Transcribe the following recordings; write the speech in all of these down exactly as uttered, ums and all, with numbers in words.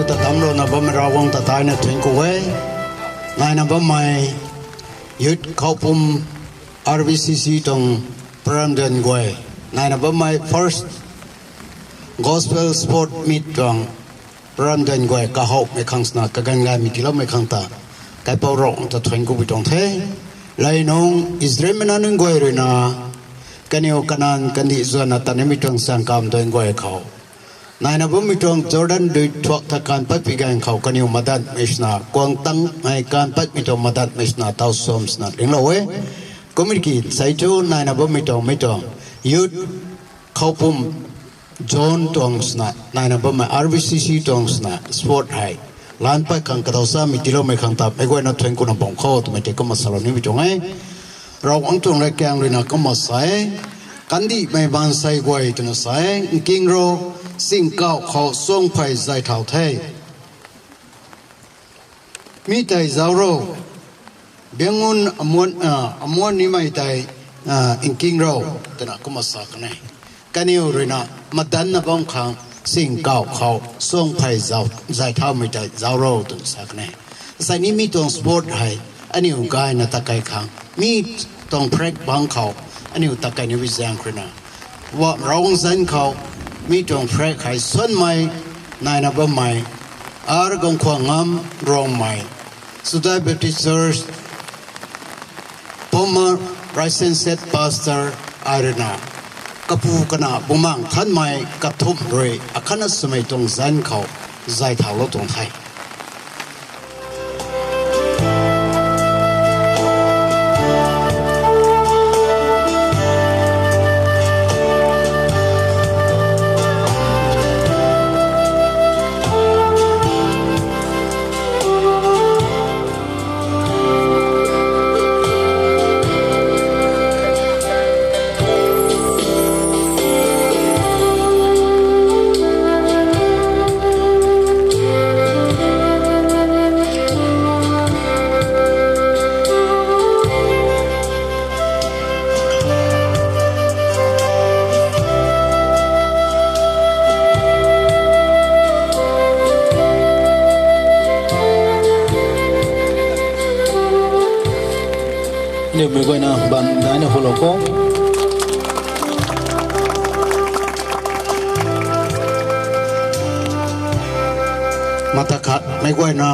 Ta damclouna bammei Ravguangc ta daina thuanc ku e. Naina bammei Youth Khoupum R B C C tuang program duan guay. Naina bammei first Gospel Sport Meet tuang program duan guay kahowmei khang swna kaganv gaymei tiiloumei khang ta kaipouc Ravguangc ta thuanc ku pui tuang the. Leinung Israelmei nac nunc guay ruina kaniw Kanan kandih zuanna tat nimei tuang sangkam duan guay khou naina bammei tuang Jordan dui thuak ta kaanv patpui ganv khou kaniw madanmei swna kuang tangmei kaanv patmei tuang madanmei swna taw suam swna linglou e. Kum ki sei thu naina bammei tuang mei tuang Youth Khoupum zone tuang swna naina bammei R B C C tuang swna sport hei lan pat khang kadaw samei tiiloumei khang ta meic guayna thuanc kuna bam khou twmei tei kumna salou nimei tuang e. Ravguangc tuang latkaeng ruina kumna sa e, kandihmei maansei guay twna sa e, nking ro, singkauh khou suang phey zay thau the. Mi tei zauc ro, biangun amuan, ah, amuan nimei tei, ah, nking ro, twna kumna sa kan e. Kaniw ruina madanna bam khang singkauh khou suang phey zau, zay thaumei tei zauc ro twna sa kan e. Sei ni mi tuang sport hei aniu gayna takei khang mi tuang phrek bangc khou aniu takei ni bi zaeng khruina Ravguangc zanc khou mi tuang phrek hei suanmei naina bammei, ar Gangkhwang Ngam Rongmei, Sudai Baptist Church former Licensed Pastor ai ruina kapu kana Bumaengh Nthanmei kathumh rui akhatna swmei tuang zanc khou zay thaulou tuang the. Aniu meic guayna bam daina hulou kho. Mata khat meic guayna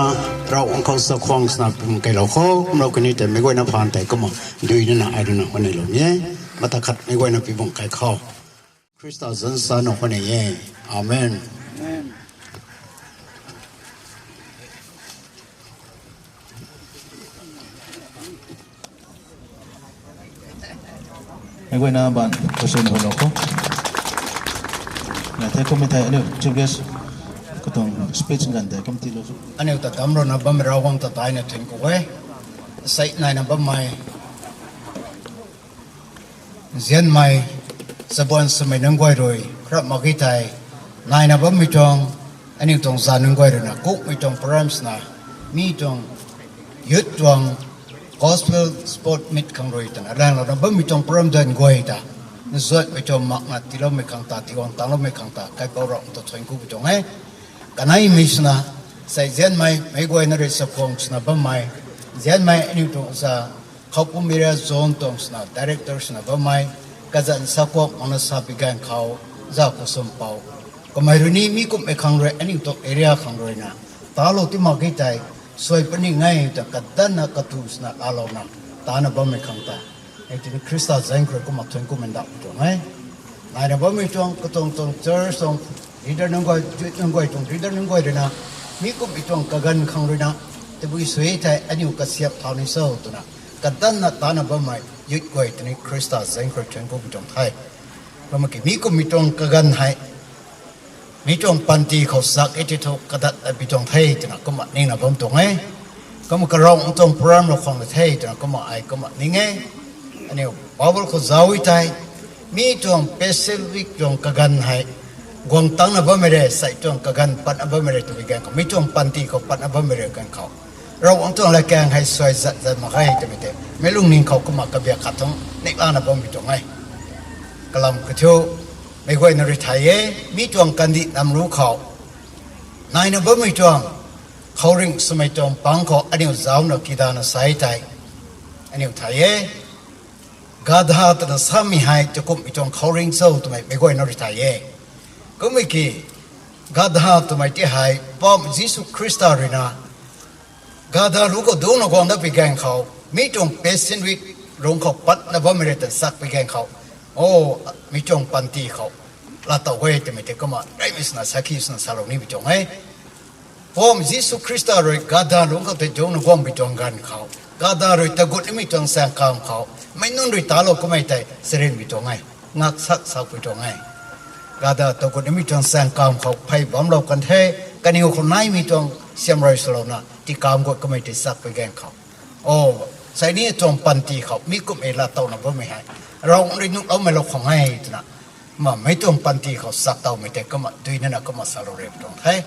Ravguangc khou sa khwang swna pum keylou kho. Kumlou kani tei meic guayna phaan tei kumna dui nina ai ruina huaneylou ni e. Mata khat meic guayna pi bam key khou. Khrista zanc sana huaney e. Amen. Meic guayna bam kaswn hulou kho. Na the kummei thei aniu chief guest katuang speech ganv tei kum tiilou. Aniu ta damclouna bammei Ravguangc ta daina thuanc ku e. Sei naina bammei nzianmei, chabuan swmei nunc guay rui khrap mak ge thei, naina bammei tuang, aniu tuang zanc nunc guay ruina kummei tuang program swna, mi tuang youth tuang Gospel Sport Meet khang rui twna laenglouna bammei tuang program duan guay ta nzuatmei tuang makna tiiloumei khang ta, tiiguang tangloumei khang ta kaipouc Ravguangc ta thuanc ku pui tuang e. Kaneimei swna, sei nzianmei meic guayna rui sa khwang swna bammei, nzianmei aniu tuang za Khoupum Area Zone tuang swna director swna bammei, kazanc sa kuak makna sa pi ganv khou, za khou sum pou. Kamei rui ni mi kummei khang rui aniu tuang area khang ruina talou ti mak ge thei, suai puni nge ta kadanna katu swna lalouna tana bammei khang ta, hei tini Khrista zanc khou rui kumna thuanc kumei ndauh tuang e. Naina bammei tuang katuang tuang church tuang leader nunc guay, youth nunc guay tuang leader nunc guay ruina, mi kummei tuang kaganv khang ruina, tabui sui thei aniu kasiap thau ni cho twna, kadanna tana bammei youth guay tini Khrista zanc khou rui thuanc ku pui tuang the. Kumna ki mi kummei tuang kaganv hei mi tuang panty khou sak e ti thu kadat ta pi tuang the twna kumna ningna bam tuang e. Kumna karau tuang program rui khwang na the twna kumna ai kumna ning e. Aniu Bible khou zauc e thei, mi tuang Pacific tuang kaganv hei guang tangna bammei re, sei tuang kaganv patna bammei re twmei ganv khou, mi tuang panty khou patna bammei re ganv khou, Ravguangc tuang latkaeng hei suai zat zat mak ge twmei tei meic lungning khou kumna kabiak khat tuang niklana bammei tuang e. Kalam kathiu, meic guayna rui thay e, mi tuang kandih nam ru khou Naina bammei tuang khouringh swmei tuang pang khou aniu zauna kidana sa tei, aniu thay e. Gadha twna samei hei takumhmei tuang khouringh cho twmei meic guayna rui thay e. Kummei ki, gadha twmei ti hei Poubauhmei Jisu Khrista ruina gadha lu khou dungcna guang dat pui ganv khou, mi tuang Passion Week lungc khou patna bammei rui tan sak pui ganv khou, o, mi tuang panty khou laatow e twmei tei kumna reymei swna sakhi swna salou nimei tuang e. Poubauhmei Jisu Khrista rui gadha lungc khou tei dungcna guangmei tuang ganv khou, gadha rui tagut nimei tuang saengkam khou meic nunc rui talou kummei tei charynmei tuang e, ngak sak sakpui tuang e. Gadha tagut nimei tuang saengkam khou phey bamlou kan the, kaniw khou naimei tuang siamrui swlouna tikamv guat kummei tei sak pui ganv khou, o, sei ni tuang panty khou mi kumhmei laatowna bammei hei Ravguangc rui nuhloumei lou khang e twna, ma meic tuang panty khou sak towmei tei kumna duinana kumna salou rey pui tuang the.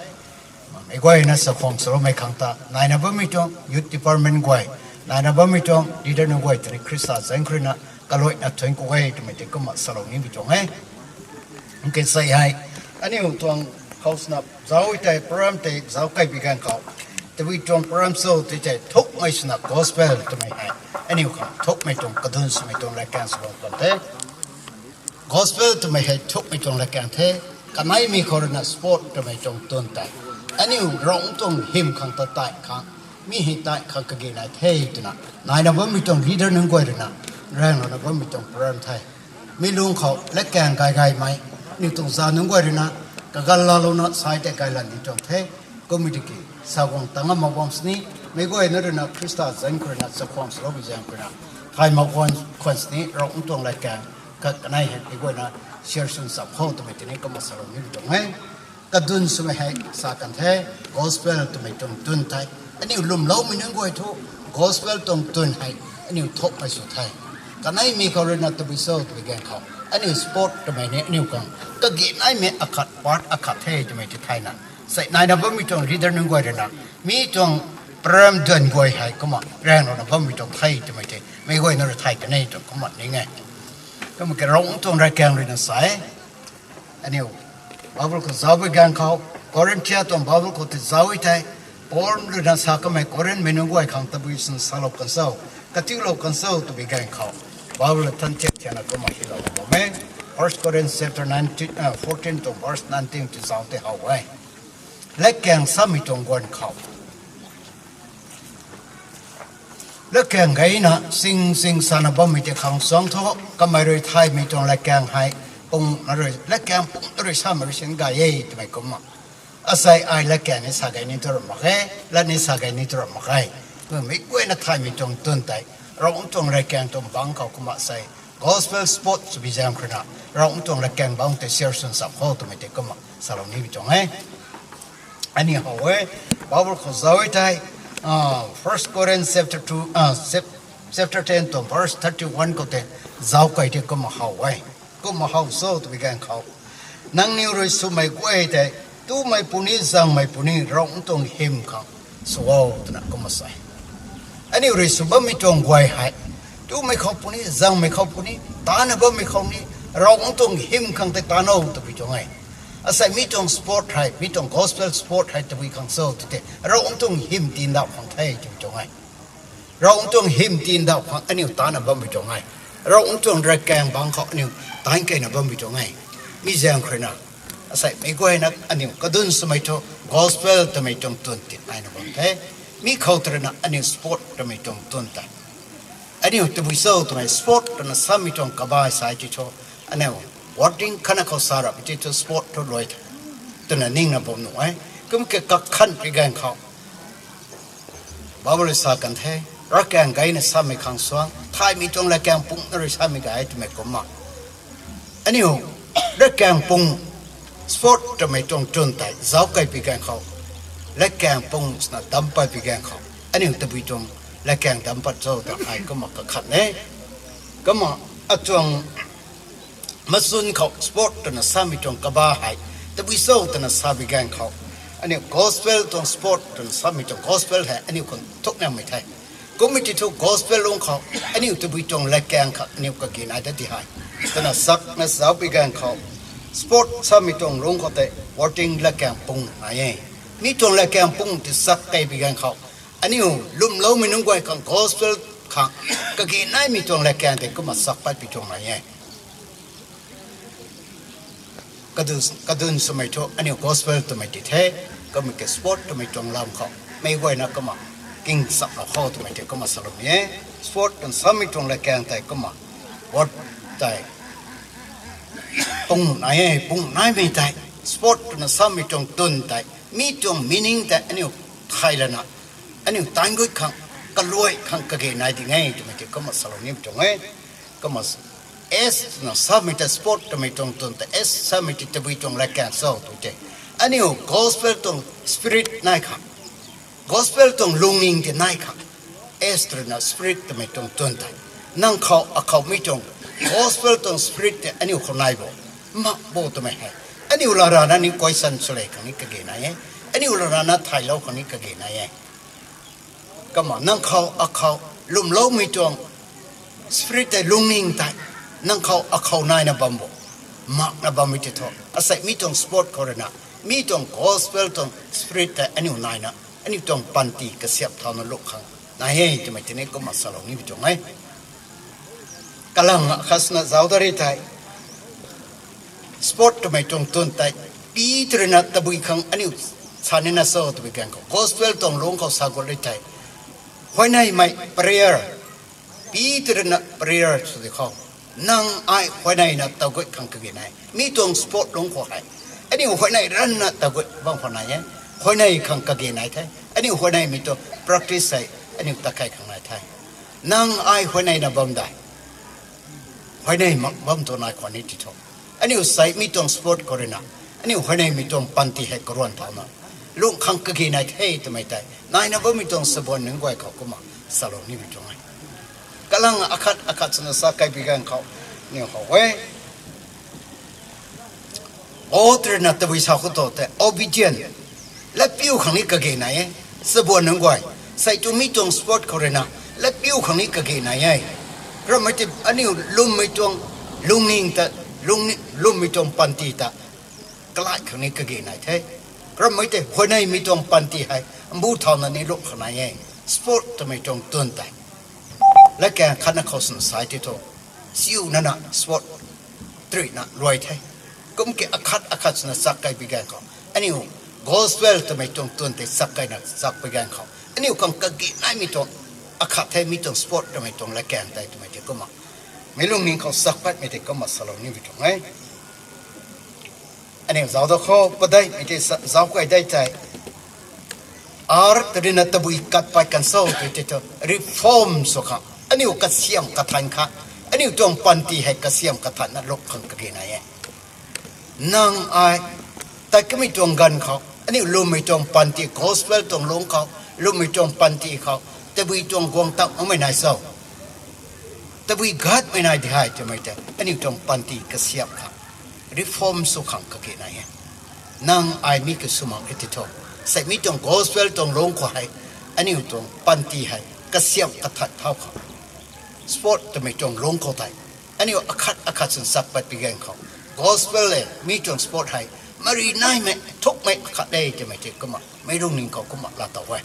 Meic guayna chakhwang swloumei khang ta naina bammei tuang youth department guay, naina bammei tuang leader nunc guay tei ni Khrista zanc khou ruina kaluaina thuanc ku e twmei tei kumna salou nimei tuang e. Kei sei hei, aniu tuang khou swna zauc tei program tei zauc kei pui ganv khou, tabui tuang program cho tei thukmei swna gospel twmei hei aniu khang thukmei tuang kadun swmei tuang latkaeng swlou kan the. Gospel twmei hei thukmei tuang latkaeng the. Kaneimei khou ruina sport twmei tuang tun tei, aniu Ravguangc tuang hym khang ta tei khang, mi hei tei khang kage nai the twna, naina bammei tuang leader nunc guay ruina raenglouna bammei tuang program the. Mi lungc khou latkaeng gay gaymei, aniu tuang za nunc guay ruina kaganv laalouna sai tei gaylan ni tuang the. Kummei tiki, saguang tangam mak bam sini, meic guayna ruina Khrista zanc khou ruina chakhwang swloumei zaeng khou ruina thay mak khwan sini Ravguangc tuang latkaeng khat kanei hei meic guayna share swn cham khou twmei tei ni kumna salou nimei tuang e. Kadun swmei hei sa kan the, gospel twmei tuang tun tei, aniu lwmloumei nunc guay thu gospel tuang tun hei aniu thukmei sw the. Kaneimei khou ruina tabui cho twmei ganv khou, aniu sport twmei ni aniu khang kage naimei akhat part akhat the twmei tei thayna, sei naina bammei tuang leader nunc guay ruina mi tuang program duan guay hei kumna raenglouna bammei tuang the twmei tei meic guayna rui thay kan e tuang kumna ning e. Kumna ke Ravguangc tuang latkaeng ruina sa e. Aniu Bible khou zauc pui ganv khou, Korinthia tuang Bible khou tei zauc e thei, Paul ruina sa kamei Korinthmei nunc guay khang tabui swn salou kan cho, katiulou kan cho twpui ganv khou, Bible than thiak thiakna kumna hylou bam e. First Corinthians chapter nineteen, uh, fourteen tuang verse nineteen tei zauc tei how e. Latkaeng samei tuang guan khou, latkaeng gayna sing sing sana bammei tei khang suang thu, kamei rui thaymei tuang latkaeng hei pung na rui, latkaeng pung na rui samei rui sin gay e twmei kumna, asei ai latkaeng ni sa gay ni tu ram mak khe, lat ni sa gay ni tu ram mak khe. Meic guayna thaymei tuang tun tei, Ravguangc tuang latkaeng tuang bangc khou kumna sei gospel sport sw bi zaeng khou ruina, Ravguangc tuang latkaeng bangc tei share swn cham khou twmei tei kumna salou nimei tuang e. Aniu how e, Bible khou zauc e thei, uh, First Corinthians chapter two, uh, chap-, chapter ten tuang verse thirty-one khou tei zauc kei tei kumna how e. Kumna how cho twpui ganv khou, nangniw rui swmei guay tei, tumei puni zangmei puni Ravguangc tuang hym khang sw o twna kumna sa e. Aniu rui sw bammei tuang guay hei, tumei khou puni zangmei khou puni tana bammei khou ni, Ravguangc tuang hym khang tei tana o twpui tuang e. Asei mi tuang sport hei, mi tuang gospel sport hei tabui khang cho tei tei, Ravguangc tuang hym tindauh khang the twpui tuang e. Ravguangc tuang hym tindauh khang aniu tana bammei tuang e. Ravguangc tuang latkaeng bangc khou aniu tan keyna bammei tuang e. Mi zaeng khou ruina, asei meic guayna aniu kadun swmei thu gospel twmei tuang tun tei naina bam the. Mi khou tei ruina aniu sport twmei tuang tun tei, aniu tabui cho twmei sport twna samei tuang kabai sai ti thu, aniu wording khatna khou sa rap ti thu sport thu luai the twna ningna bam nuh e. Kum ke kakhanh pui ganv khou, Bible sa kan the, latkaeng gayna samei khang suang, thaymei tuang latkaeng pung na rui samei gay twmei kumna, aniu latkaeng pung, sport twmei tuang tun tei zauc kei pui ganv khou, latkaeng pung swna damc pat pui ganv khou, aniu tabui tuang latkaeng damc pat cho ta ai kumna kakhanh e. Kumna atuang machun khou sport twna samei tuang kaba hei tabui cho twna sa pui ganv khou, aniu gospel tuang sport twna samei tuang gospel hei aniu khang thukniamei the. Kummei ti thu gospel lungc khou aniu tabui tuang latkaeng kha aniu kage nai dat ti hei twna sakna zauc pui ganv khou, sport samei tuang lungc khou tei wording latkaeng pung nai e. Mi tuang latkaeng pung ti sak kei bi ganv khou, aniu lwmloumei nunc guay khang gospel khang kage naimei tuang latkaeng tei kumna sak pat pi tuang nai e. Kadun, kadun swmei thu aniu gospel twmei ti the, kumna ke sport twmei tuang lam khou meic guayna kumna king chaplou khou twmei tei kumna saloumei e. Sport twna samei tuang latkaeng tei kumna word tei pung nai e, pung naimei tei, sport twna samei tuang twn tei, mi tuang meaning tei aniu thay lana, aniu taanv gut khang, kaluai khang kage nai ding e twmei tei kumna salou nimei tuang e. Kumna S twna samei tei, sport twmei tuang twn tei S samei tei tabui tuang latkaeng cho tu tei, aniu gospel tuang spirit nai khang, gospel tuang lungning tei nai khang, S ruina spirit twmei tuang twn tei, nang khou akhou mi tuang gospel tuang spirit tei aniu khou nai bo, mak bo twmei hei, aniu laa rana ni question swlei khang ni kage nai e, aniu laa rana thaylou khang ni kage nai e. Kumna nang khou akhou lwmloumei tuang spirit tei, lungning tei, nang khou akhou naina bam bo, makna bammei tei thu asei mi tuang sport khou ruina, mi tuang gospel tuang spirit tei aniu naina, aniu tuang panty kasiamh thauna lung khang nai e twmei tei ni kumna salou nimei tuang e. Kalang akhat swna zauc da ri thei, sport twmei tuang twn tei, pi tei ruina tabui khang aniu sa nina cho twmei ganv khou, gospel tuang lungc khou sa gut ri thei, huayneymei prayer, pi tei ruina prayer sw di khou, nang ai huayneina taw gut khang kage nai. Mi tuang sport lungc khou hei, aniu huayney ranna taw gut bam khou nai e. Huayney khang kage nai the. Aniu huayneymei tuang practice hei aniu ta kei khang nai the. Nang ai huayneyna bam dei, huayney mak bam tuang nai khwan ni ti thu, aniu sei mi tuang sport khou ruina, aniu huayneymei tuang panty hei karuan thauna lung khang kage nai the twmei tei naina bammei tuang sabuan nunc guay khou kumna salou nimei tuang e. Kalang akhat akhat swna sa kei bi ganv khou, aniu khou e, o tei ruina tabui sa khou tu tei obedient, latpiu khang ni kage nai e. Sabuan nunc guay, sei tu mi tuang sport khou ruina latpiu khang ni kage nai e. Ramei tei aniu lwmmei tuang lungning ta, lungni- lwmmei tuang panty ta kalai khang ni kage nai the. Ramei tei huayneymei tuang panty hei mbu thauna ni lung khang nai e. Sport twmei tuang twn tei latkaeng khatna khou swna sai ti thu, siu nana sport truina luai the. Kum ki akhat akhat swna chak kei bi ganv khou, aniu gospel twmei tuang twn tei chak keina chak bi ganv khou, aniu khang kage naimei tuang akhat the mi tuang sport twmei tuang latkaeng tei twmei tei kumna meic lungning khou chak patmei tei kumna salou nimei tuang e. Aniu zauc da khou padeihmei tei sa- zauc kei dei tei, ar tei ruina tabui kat pat kan cho tei tei thu reform sw khang, aniu kasiamh kathan khang, aniu tuang panty hei kasiamh kathanna lung khang kage nai e. Nang ai tat kamei tuang ganv khou aniu lwmmei tuang panty, gospel tuang lungc khou, lwmmei tuang panty khou tabui tuang guang tak makmei nai cho, tabui gatmei nai di hei twmei tei aniu tuang panty kasiamh khang, reform sw khang kage nai e. Nang ai mi kasw mak e ti thu, sei mi tuang gospel tuang lungc khou hei, aniu tuang panty hei kasiamh kathat thau khang, sport twmei tuang lungc khou tei, aniu akhat akhat swna chak pat bi ganv khou, gospel le mi tuang sport hei mari naimei thukmei akhat e twmei tei kumna meic lungning khou kumna laa tow e.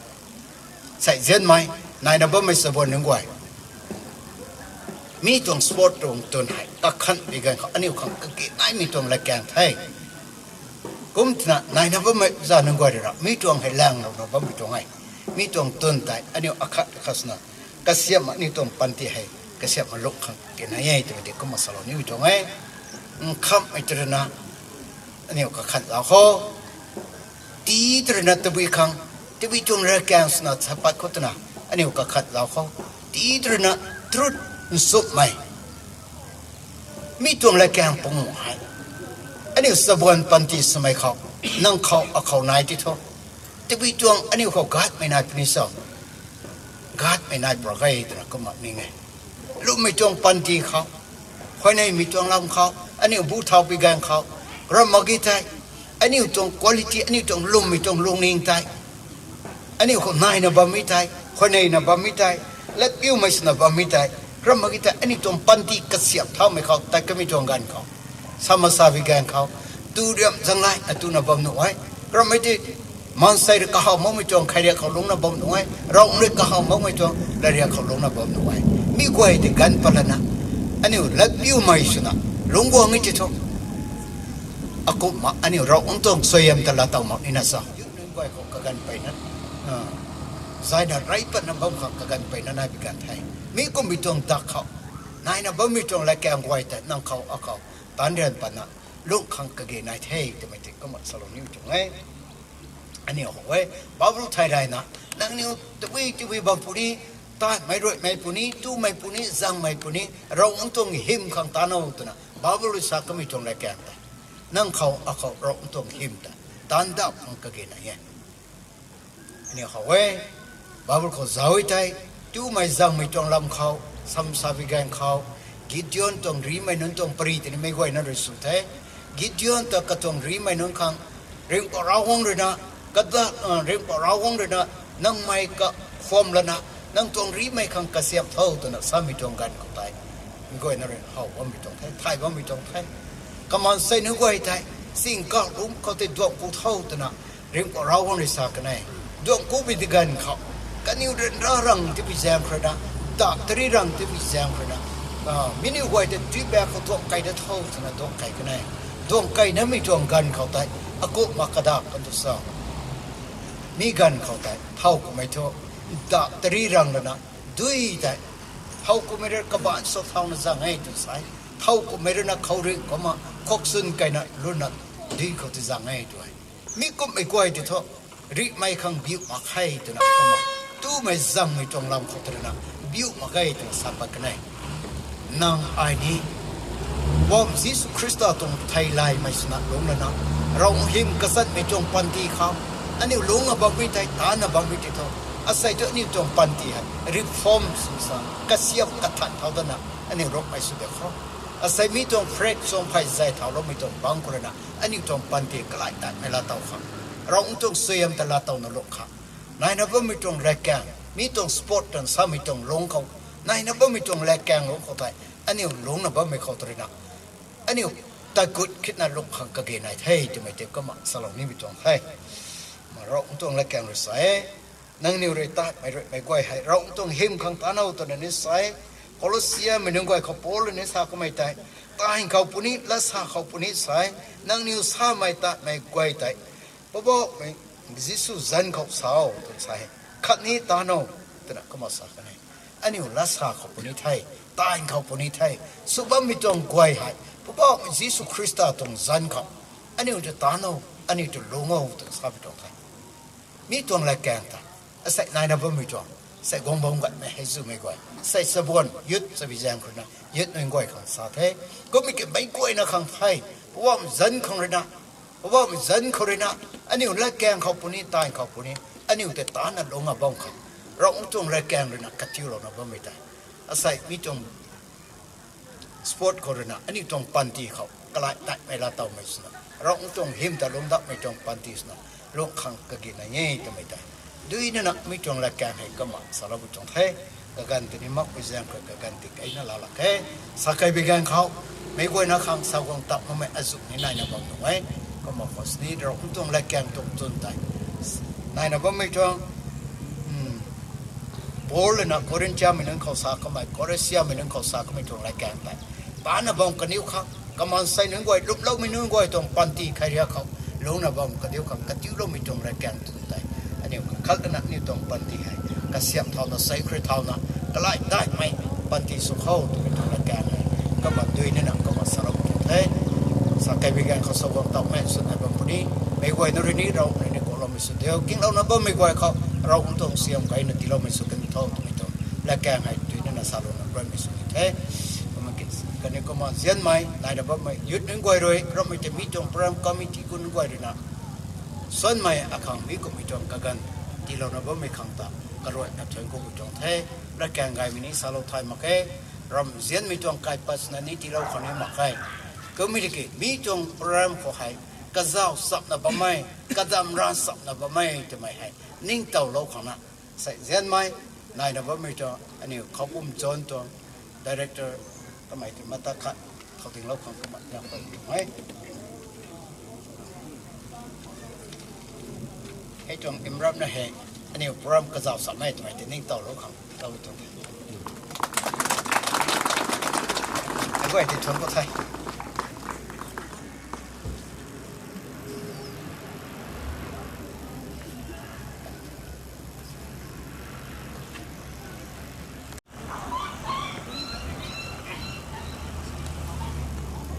Sei zianmei, naina bammei sabuan nunc guay, mi tuang sport tuang twn hei kakhan bi ganv khou aniu khang kage naimei tuang latkaeng the. Kum tina naina bammei za nunc guay rui ra mi tuang hei langlouna bammei tuang e. Mi tuang twn tei aniu akhat akhat swna kasiamh mak, aniu tuang panty hei kasiamh mak lung khang kage nai e twmei tei kumna salou nimei tuang e. Nkhamhmei tei ruina aniu kakhan zauc khou, ti tei ruina tabui khang, tabui tuang latkaeng swna sa pat khou twna aniu kakhat zauc khou, ti tei ruina truth nchumhmei, mi tuang latkaeng panguh hei, aniu sabuan panty swmei khou, nang khou akhou nai ti thu, tabui tuang aniu khou gatmei nai puni cho, gatmei nai pra ge twna kumna ning e. Lwmmei tuang panty khou, huayneymei tuang lam khou, aniu bu thau bi ganv khou, ram mak ge tei, aniu tuang quality, aniu tuang lwmmei tuang lungning tei, aniu khou naina bammei tei, huayneyna bammei tei, latpiumei swna bammei tei, ram mak ge tei aniu tuang panty kasiamh thaumei khou tat kamei tuang ganv khou, sa masa bi ganv khou, tu riam zanglai atuna bam nuh e. Rammei tei Maansei rui kahaw makmei tuang khairiak khou lungcna bam nuh e, Ravguangc rui kahaw makmei tuang latrik khou lungcna bam nuh e. Mi guay tei ganv patlana, aniu latpiumei swna lungc guang e ti thu, akumhna aniu Ravguangc tuang suaihiam ta laatow mak nina sa. Youth nunc guay khou kaganv peyna, zaina rey patna bam khang kaganv peyna nai bi ganv the. Mi kummei tuang dak khou naina bammei tuang latkaeng guay tei nang khou akhou taanc rian patna lungc khang kage nai the twmei tei kumna salou ni tuang e. Aniu how e, Bible thei rayna, nangniw tabui tabui bam puni, tatmei ruimei puni, tumei puni, zangmei puni, Ravguangc tuang hym khang taanc o twna Bible rui sa kamei tuang latkaeng tei, nang khou akhou Ravguangc tuang hym ta taanc dap khang kage nai e. Aniu how e, Bible khou zauc tei, tumei zangmei tuang lam khou, samsa bi ganv khou, Gideon tuang rimei nunc tuang pary tei ni meic guayna rui sw the. Gideon ta katuang rimei nunc khang, Ringhpouc Ravguangc ruina, kada, Ringhpouc Ravguangc ruina, nangmei kakhwam lana, nang tuang rimei khang kasiamh tho twna samei tuang ganv khou tei, meic guayna rui how bammei tuang the, thay bammei tuang the. Kamaansei nunc guay tei, singkauh lungc khou tei duangc ku tho twna, Ringhpouc Ravguangc rui sa kan e. Duangc ku bi di ganv khou, kaniw ryanra rang tipui zaeng khou ruina, dak tari rang tipui zaeng khou ruina, mi niw guay tei duibaek khou duangc kei da tho twna duangc kei kan e. Duangc kei namei tuang ganv khou tei, akumhna kadak kan tu sa, mi ganv khou tei thow kummei thu, dak tari rang lana, dui tei, thow kummei rui kabaanc sw thauna zang e tw sa e. Thow kummei ruina khouringh kumna khoksun keyna luna dui khou tei zang e tw e. Mi kummei guay tei thu, rihmei khang biu mak khe twna kumna, tumei zangmei tuang lam khou tei ruina, biu mak ge twna sa pat kan e. Nang ai ni, Poubauhmei Jisu Khrista tuang theilaymei swna lungc lana, Ravguangc hym kachatmei tuang panty khou, aniu lungcna bammei tei, taanna bammei tei thu, asei thu aniu tuang panty hei reform sw sa, kasiamh kathan thau dana, aniu ruakmei sw de khou, asei mi tuang frak chuang phey zay thauloumei tuang bangc khou ruina, aniu tuang panty kalai tatmei laatow khang, Ravguangc tuang suaihiam ta laatowna lungc khang, naina bammei tuang latkaeng, mi tuang sport twna samei tuang lungc khou, naina bammei tuang latkaeng lungc khou tei, aniu lungcna bammei khou tei ruina, aniu tagut khitna lungc khang kage nai the twmei tei kumna salou nimei tuang the. Kumna Ravguangc tuang latkaeng rui sa e, nangniw rui tatmei ruimei guay hei Ravguangc tuang hym khang taanc o twna ni sa e. Kolosiamei nunc guay khou Paul rui ni sa kamei tei, taanv khou puni, lat sa khou puni sa e, nangniw samei tatmei guay tei, Poubauhmei Jisu zanc khou sa o twna sa e. Khatni taanv o twna kumna sa kan e. Aniu lat sa khou puni the, taanv khou puni the, sw bammei tuang guay hei Poubauhmei Jisu Khrista tuang zanc khou, aniu ta taanv o, aniu ta lungc o twna samei tuang the. Mi tuang latkaeng ta, asei naina bammei tuang, asei guang bam gatmei hei zumei guay, asei chabuan youth chabi zaeng khou ruina youth nunc guay khang sa the. Kummei ki meic guayna khang the, Poubauhmei zanc khang ruina, Poubauhmei zanc khou ruina, aniu latkaeng khou puni, taanv khou puni, aniu tei taanna lungcna bam khang, Ravguangc tuang latkaeng ruina katiulouna bammei tei, asei mi tuang sport khou ruina aniu tuang panty khou kalai tatmei laatowmei swna, Ravguangc tuang hym ta lungc dapmei tuang panty swna, lungc khang kage nai e twmei tei, dui nana mi tuang latkaeng hei kumna saloupui tuang the. Kaganv tei ni makpui zaeng khou kaganv tei keyna laa lak khe. Sa kei bi ganv khou, meic guayna khang sa guang tap makmei azuh ni naina bam nuh e. Kumna khou sini Ravguangc tuang latkaeng tuang tun tei, naina bammei tuang, Paul ruina Corinthiamei nunc khou sa kamei, Kolosiamei nunc khou sa kamei tuang latkaeng tei, taanna bam kaniw khang, kamaansei nunc guay, lwmloumei nunc guay tuang panty khairiak khou lungcna bam kaniw khang katiuloumei tuang latkaeng tun tei, aniu kakhat lana aniu tuang panty hei kasiamh thauna, seikhri thauna, kalai daihmei panty sw khou twmei tuang latkaeng hei, kumna dui nana kumna salou tuang the. Sa kei bi ganv khou sa guang tap mei sw nai bam puni, meic guayna rui ni Ravguangc rui ni kuakloumei sw diu, kinglouna bammei guay khou Ravguangc tuang siam keyna tiiloumei sw kan tho twmei tuang latkaeng hei dui nana salouna bammei sw ni the. Kumna ki, kaniw kumna nzianmei naina bammei youth nunc guay rui, Ravguangc mei tei mi tuang program committee gun guay ruina, suanmei akhang mi kummei tuang kaganv tiilouna bammei khang ta karuaina thuanc ku tuang the. Latkaeng gaymei ni salou thay mak khe. Ramzianmei tuang kaipat swna ni tiilou khang ni mak khe. Kummei tiki mi tuang program khou hei kazauh chapna bammei, kadam ran chapna bammei twmei hei ningtowlou khang na, sei nzianmei naina bammei tuang aniu Khoupum John tuang director kamei tei mata khat khou dinglou khang kumna ni khou tuang e. Hei tuang imrapna hei aniu program kazauh samei twmei ti ningtowlou khang taw tuang the. Aguay ti thuanc ku the.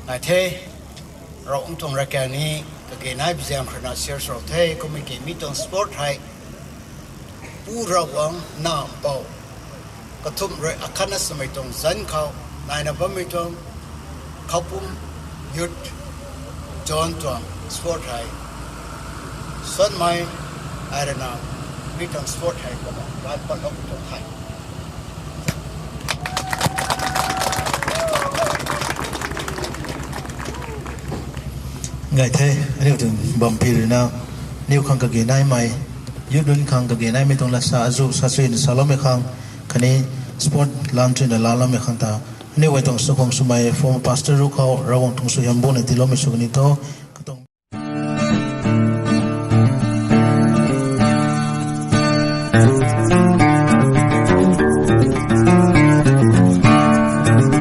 Nai the, Ravguangc tuang ravkaeng ni kage nai biziam khruna share sw the. Kummei ki mi tuang sport hei Pu Ravguangc, Nac Mpouh, Kathumh rui akhatna swmei tuang zanc khou naina bammei tuang Khoupum Youth Zone tuang sport hei suanmei ai rui na mi tuang sport hei kumna lat patlou tuang the. Gay the, aniu tuang bampi rui na, aniu khang kage naimei, youth nunc khang kage naimei tuang lat sa azuh sa chuyna saloumei khang, khatni sport lam chuyna laaloumei khang ta, aniu guay tuang sakhwang swmei former pastor ru khou Ravguangc tuang suaihiam buna tiiloumei sw kani tho.